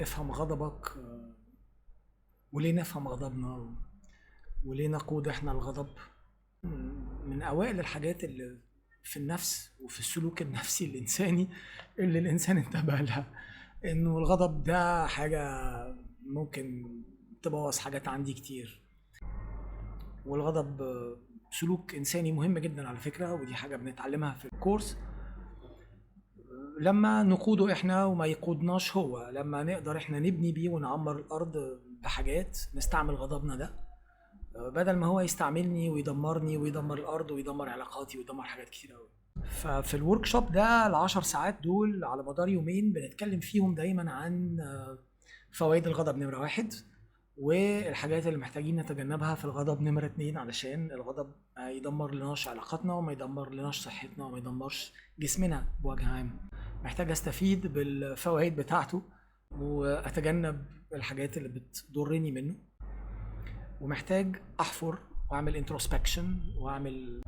افهم غضبك، وليه نفهم غضبنا وليه نقود احنا الغضب. من اوائل الحاجات اللي في النفس وفي السلوك النفسي الانساني اللي الانسان انتبه لها، انه الغضب ده حاجة ممكن تبوظ حاجات عندي كتير. والغضب سلوك انساني مهم جدا على فكرة، ودي حاجة بنتعلمها في الكورس. لما نقوده احنا وما يقودناش هو، لما نقدر احنا نبني بيه ونعمر الارض بحاجات، نستعمل غضبنا ده بدل ما هو يستعملني ويدمرني ويدمر الارض ويدمر علاقاتي ويدمر حاجات كتير قوي. ففي ال workshop ده ال10 ساعات دول على مدار يومين بنتكلم فيهم دايما عن فوائد الغضب نمرة 1، والحاجات اللي محتاجين نتجنبها في الغضب نمرة 2، علشان الغضب ما يدمر لناش علاقاتنا وما يدمر لناش صحتنا وما يدمرش جسمنا بوجه عام. محتاج استفيد بالفوائد بتاعته واتجنب الحاجات اللي بتضرني منه، ومحتاج احفر واعمل introspection واعمل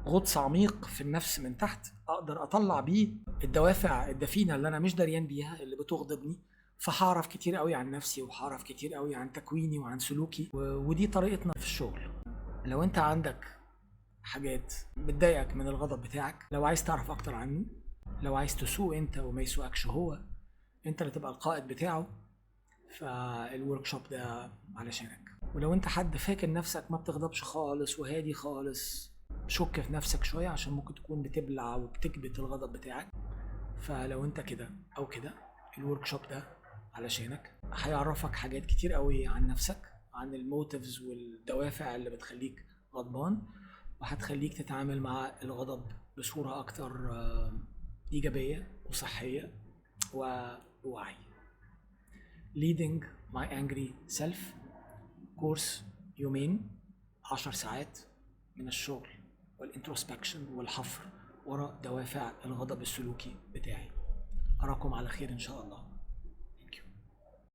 غطس عميق في النفس من تحت، اقدر اطلع بيه الدوافع الدفينه اللي انا مش دريان بيها اللي بتغضبني. فهعرف كتير قوي عن نفسي وهعرف كتير قوي عن تكويني وعن سلوكي، ودي طريقتنا في الشغل. لو انت عندك حاجات بتضايقك من الغضب بتاعك، لو عايز تعرف اكتر عنه، لو عايز تسوق انت وما يسوقكش هو، انت اللي تبقى القائد بتاعه، فال workshop ده علشانك. ولو انت حد فاكر نفسك ما بتغضبش خالص وهادي خالص، شك في نفسك شوية، عشان ممكن تكون بتبلع وبتكبت الغضب بتاعك. فلو انت كده او كده، ال workshop ده علشانك، هيعرفك حاجات كتير قوي عن نفسك، عن ال motives والدوافع اللي بتخليك غضبان، وهتخليك تتعامل مع الغضب بصورة أكتر إيجابية وصحية ووعي. Leading My Angry Self، كورس يومين، 10 ساعات من الشغل وال introspection والحفر وراء دوافع الغضب السلوكي بتاعي. أراكم على خير إن شاء الله.